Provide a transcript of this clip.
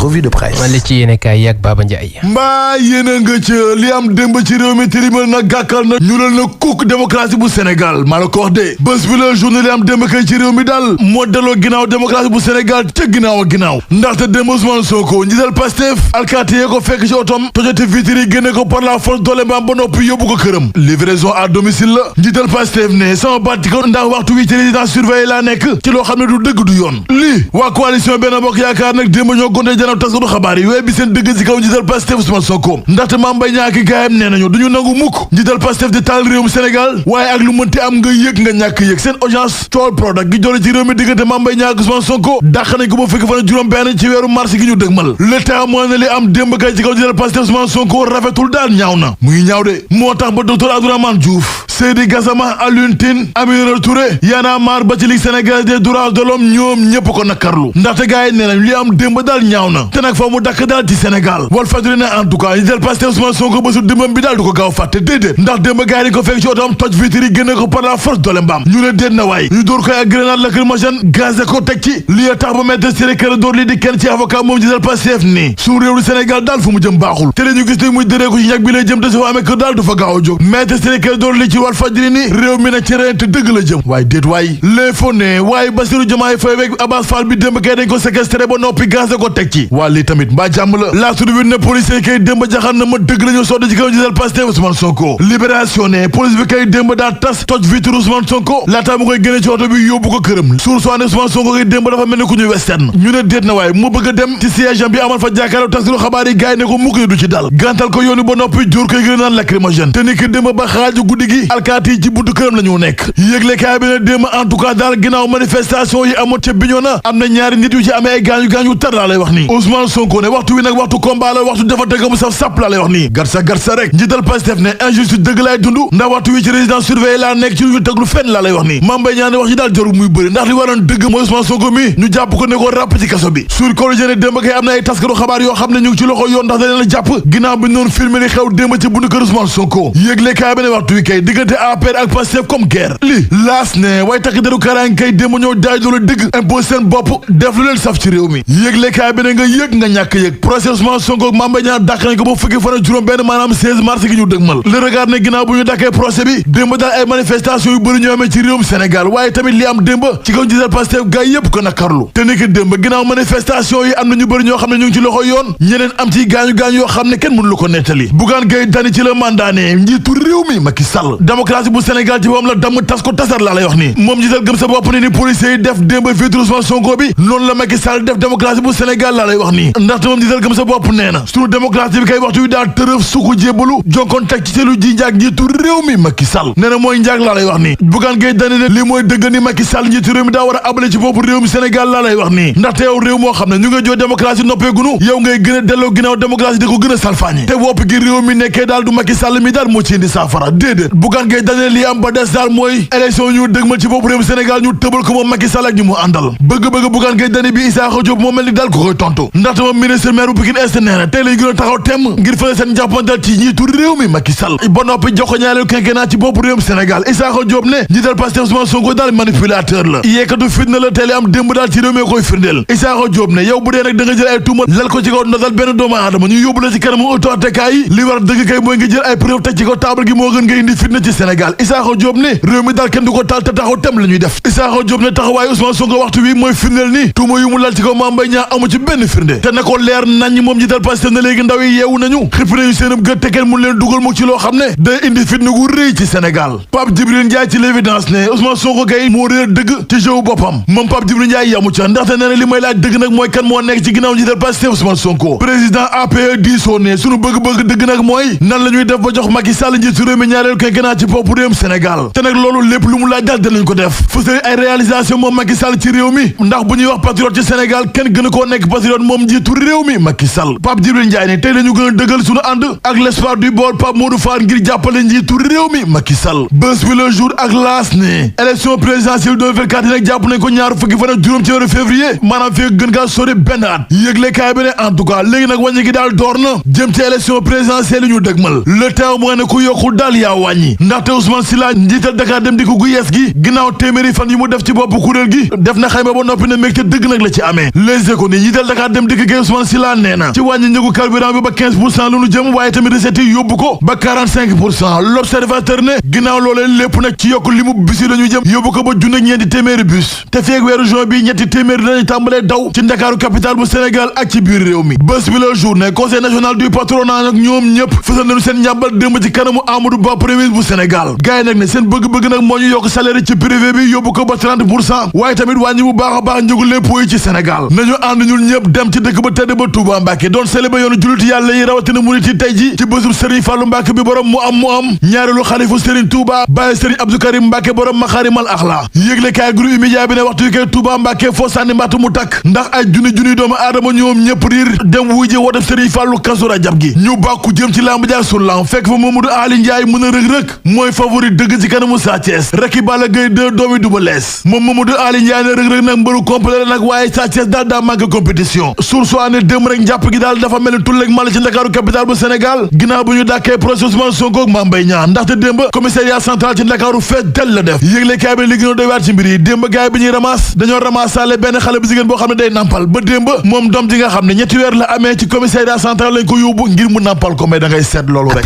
revue de presse. li ci yéene kaay yàgg Baba Ndiaye. mbaa yéen a nga ca li am démb ci réew mi tilimal na gàkkal na ñuulal na kukk démocratie bu Sénégal maa la ko wax de bés bi la journée li am démb kay ci réew mi daal moo delloo ginnaaw démocratie bu Sénégal ca ginnaaw ak ginnaaw ndaxte démb Ousmane Sonko njiital Pastef alkaati yee ko fekk ci otom tojoti vitre yi génne ko par la force doole mbaam ba noppi yóbbu ko këram livraison à domicile la njiital Pastef ne sama baat ko ndax waxtu wi ci résidence surveillée laa nekk ci loo xam ne du dëgg du yoon lii waa coalition Benno Bokk Yaakaar nag démb ñoo gonde janow taskatu xabaar yi wee bi seen dëgg ci kaw njiital Pastef Ousmane Sonko ndaxte Mame Mbaye Niang ak gaayam nee nañu duñu nangu mukk njiital Pastef di taal réewum Sénégal waaye ak lu mënti am nga yëg nga ñàkk yëg seen audience tool product gi jole ci réew mi diggante Mame Mbaye Niang ak Ousmane Sonko dàq nañ ko ba fekk fan juróom benn ci weeru mars gi ñu dëgmal le temps mooy ne li am démb kay ci kaw njiital Pastef Ousmane Sonko rafetul daal ñaaw na mu ngi ñaaw de moo tax ba docteur Abdourahmane Diouf Seydi Gassama Alioune Tine Aminata Touré Y'en a marre ba ci Ligue sénégalaise des droits de l'homme ñoom ñëpp ko nakarlu ndaxte gars yi nee nañ li am démb daal ñaaw na te nag fa mu dakk daal ci Sénégal Walf Fadjri ne en tout cas njiital Pastef Ousmane Sonko bésu démbam bi daal du ko gaaw fàtte déedéet ndax démb gars yi ko fekk ci otoom toj vitre yi génne ko par la force doole mbaam ñu ne déet na waay ñu dóor koy ak grenade lacrymogène gazé ko teg ci li tax ba maître Ciré Clédor Ly di kenn ci avocat moom njiital Pastef ni suñu réew Sénégal daal fu mu jëm baaxul te ñu gis ne muy dëree ko ci ñag bi lay jëm te su fa amee kër daal du fa gaaw a jóg maître Ciré Clédor Ly ci Walf Fadjri ni réew mi na ci reen te dëgg la jëm waaye déet waay l'info ne waaye Bassirou Diomaye Faye ak Abass Fall bi démb kay dañ ko séquestré ba noppi gazé ko teg ci waa lii tamit mbaa jàmm la tribune ne policier kay démb jaxan na ma dëgg la ñu sotti ci kaw njiital Pastef Ousmane Sonko libération ne police bi kay démb daa tas toj vitre Ousmane Sonko laataa mu koy génne ci oto bi yóbbu ko këram suur soo ne Ousmane Sonko kay démb dafa mel ni ku ñu western ñu ne déet na waaye mu bëgg a dem ci siège bi amal fa jàkkaarloo taxilu xabaar yi gaay ne ko mukk du ci dal gàntal ko yoonu ba noppi jur koy gën naan lacrymogène te ni ki démb ba xaaju guddi gi alkaati yi ci buntu këram la ñu nekk yëgle kaay bi ne démb en tout cas daal ginnaaw manifestation yi amoon ca Bignona am na ñaari nit yu ci amee ay gaañu tar laa lay wax nii Ousmane Sonko ne waxtu wi nag waxtu combat la waxtu dafa tëgg mu saf sàpp laa lay wax nii garsa rek njiital Pastef ne injustice dëgg laay dund ndax waxtu wi ci résidence surveillée laa nekk ci lu ñu teglu fenn laa lay wax nii Mame Mbaye Niang ne wax ci daal jarul muy bëri ndax li waroon dëgg mooy Ousmane Sonko mi ñu jàpp ko ne ko ràpp ci kaso bi sur Quotidien ne démb kay am na ay taskatu xabaar yoo xam ne ñu ngi ci loxo yoon ndax da leen la jàpp ginnaaw bi noonu filmé li xew démb ci bundu kër Ousmane Sonko yëgle kaay bi ne waxtu wi kay diggante APR ak Pastef comme guerre li laas ne way takk deru kaaraange kay démb ñoo daay doole dëgg impose seen bopp def lu leen saf ci réew mi yëgle kaay bi ne nga yëg nga ñàkk yëg procès Ousmane Sonko ak Mame Mbaye Niang dàq nañ ko ba fukki fan ak juróom benn maanaam 16 mars gi ñu dëgmal le regard ne ginnaaw bu ñu dàkkee procès bi démb daal ay manifestation yu bëri ñu amee ci réewum Sénégal waaye tamit li am démb ci kaw njiital Pastef gaay yëpp ko nakarlu te ni ki démb ginnaaw manifestation yi am na ñu bëri ñoo xam ne ñu ngi ci loxo yoon ñeneen am ci gaañu yoo xam ne kenn mënu lu ko nettali Bougane Gueye Dany ci la mandaane njiitu réew mi Macky Sall démocratie bu Sénégal ci boppam la damm tas ko tasar laa lay wax nii moom njiital gëm sa bopp ne ni policiers yi def démb vitre Ousmane Sonko bi noonu la Macky Sall def démocratie bu Sénégal laa lay wax nii ndaxte moom njiital gëm sa bopp nee na sunu démocratie bi kay waxtu wi daal tërëf suku jébbalu jonkoon teg ci seelu ji njaag njiitu réew mi Macky Sall nee na mooy njaag laa lay wax nii Bougane Gueye Dany ne lii mooy dëgg ni Macky Sall njiitu réew mi daa war a abale ci bopp réew mi Sénégal laa lay wax nii ndaxte yow réew moo xam ne ñu nga joo démocratie noppeegunu yow ngay gën a delloo ginnaaw démocratie di ko gën a salfaañi te wopp gi réew mi nekkee daal du Macky Sall mi daal moo ci indi saafara déedéet Bougane Gueye Dany lii am ba des daal mooy élection ñu dëgmal ci bopp réew mi Sénégal ñu tëbal ko moom Macky Sall ak ñu mu àndal bëgg-bëgg Bougane Gueye Dany bi Issakha Diop moo mel ni daal ko koy tontu ndaxte moom ministre maire bu Pikine Est nee na tey lañ gën a taxaw temm ngir fële seen jàppandal ci njiitu réew mi Macky Sall ba noppi jox ko ñaareelu quinquennat ci bopp réewum Sénégal Issakha Diop ne njiital Pastef Ousmane Sonko daal manipulateur la yeekatu fitna la tey am démb daal ci réew mi koy firndeel Issakha Diop ne yow bu dee nag da nga jël ay tuuma lal ko ci kaw ndodal benn doomu aadama ñu yóbbu la ci kanamu auto attekaay yi li war dëgg kay mooy nga jël ay preuve teg ci kaw table gi moo gën nga indi fitna ci Sénégal Issakha Diop ne réew mi daal kenn du ko taal te taxaw tem la ñuy def Issakha Diop ne taxawaay Ousmane Sonko waxtu wi mooy firndeel ni tuuma yu mu lal ci kaw Mame Mbaye Niang amu ci benn firnde te na ko leer nañ moom jiital Pastef na léegi ndaw yi yeewu nañu xippi nañu seenam gët te kenn mun leen dugal mu ci loo xam ne day indi fitna gu rëy ci Sénégal Pape Djibril Ndiaye ci l'évidence ne Ousmane Sonko kay moo réer dëgg ci jëw boppam moom Pape Djibril Ndiaye yamu ca ndaxte nee na li may laaj dëgg nag mooy kan moo nekk ci ginnaaw jiital Pastef Ousmane Sonko président APR diisoo ne sunu bëgg-bëgg dëgg nag mooy nan la ñuy def ba jox Macky Sall njiitu réew mi ñaareel koy gënaa ci bopp réewum Sénégal te nag loolu lépp lu mu laaj daal danañ ko def fësal ay réalisation moom Macky Sall ci réew mi ndax bu ñuy wax patriote ci Sénégal kenn gën a koo nekk patriote moom njiitu réew mi Macky Sall Pape Djibril Ndiaye ne tey lañu gën a dëggal sunu ànd ak l'espoir du bool Pape Modou Fall ngir jàppale njiitu réew mi Macky Sall bés bi le jour ak laas ne élection présidentielle 2024 yi nag jàpp nañ ko ñaar fukki fan ak juróom ci weeru février maanaam fii gën kaa sori benn at yëgle kaay bi ne en tout cas léegi nag wàññi gi daal door na jëm ci élection présidentielle yi ñu dëgmal le temps mooy ne ku yokkul daal yaa wàññi ndaxte Ousmane Sylla njiital Dakar dem di ko gu yees gi ginnaaw téeméeri fan yi mu def ci bopp kuréel gi def na xayma ba noppi ne mbégte dëgg nag la ci amee les économies njiital Dakar dem dikk gi Ousmane Sylla nee na ci wàññi njëgu carburant bi ba 15% lu nu jëm waaye tamit recette yi yóbbu ko ba 45%. L'Observateur ne ginnaaw loolee lépp nag ci yokk limu bus yi la ñu jëm yóbbu ko ba junne ñeenti téeméeri bus te feeg weeru juin bi ñetti téeméeri dinañu tàmbalee daw ci Ndakaaru capitale bu Sénégal ak ci biir réew mi. Bés bi la journée conseil national du patronat nag ñoom ñëpp fësal nañu seen njàmbal démb ci kanamu Amadou Ba premier bu Sénégal gars yi nag ne seen bëgg-bëgg nag moo ñu yokk salaire ci privé bi yóbbu ko ba 30% waaye tamit wàññi bu baax a baax njëgu lépp yi ci Sénégal nañu ànd ñun ñëpp dem ci dëkk ba tedd ba Touba Mbàkke doon célébrer yoonu jullit yàlla yi rawatina mu nit yi tey ji ci bésub Serigne Fallou Mbàkke bi borom mu am ñaareelu xalifu Serigne Touba Baye Serigne Abdou Karim Mbàkke borom Maxaarimal Axlaa yëgle kaay groupe média bi ne waxtu yi koy Touba Mbàkke foo sànni mbatt mu takk ndax ay junni doomu aadama ñoom ñëpp riir dem wuy ji wooteb Serigne Fallou Kazu Rajab gi ñu bàkku jëm ci lamb ja sun lam fekk fa Mamadou Ali Ndiaye mën a rëg-rëg mooy favori dëgg ci kanamu Sa Thiès rekki Balla Gaye 2 doomi Double Less moom Mamadou Ali Ndiaye ne rëg-rëg nag mbëru complet la nag waaye Sa Thiès daal daa manqué compétition source ne démb rek njàpp gi daal dafa mel ni tulleeg mala ci Ndakaaru capitale bu Sénégal ginnaaw bu ñu dàkkee procès Ousmane Sonko ak Mame Mbaye Niang ndaxte démb commissariat central ci Ndakaaru fees del la def yëgle kaay bi li gën a doy waar ci mbir yi démb gaay bi ñuy ramasse dañoo ramassaale benn xale bu jigéen boo xam ne day nampal ba démb moom doom ji nga xam ne ñetti weer la amee ci commissariat central lañ ko yóbbu ngir mu nampal ko mais da ngay seet loolu rek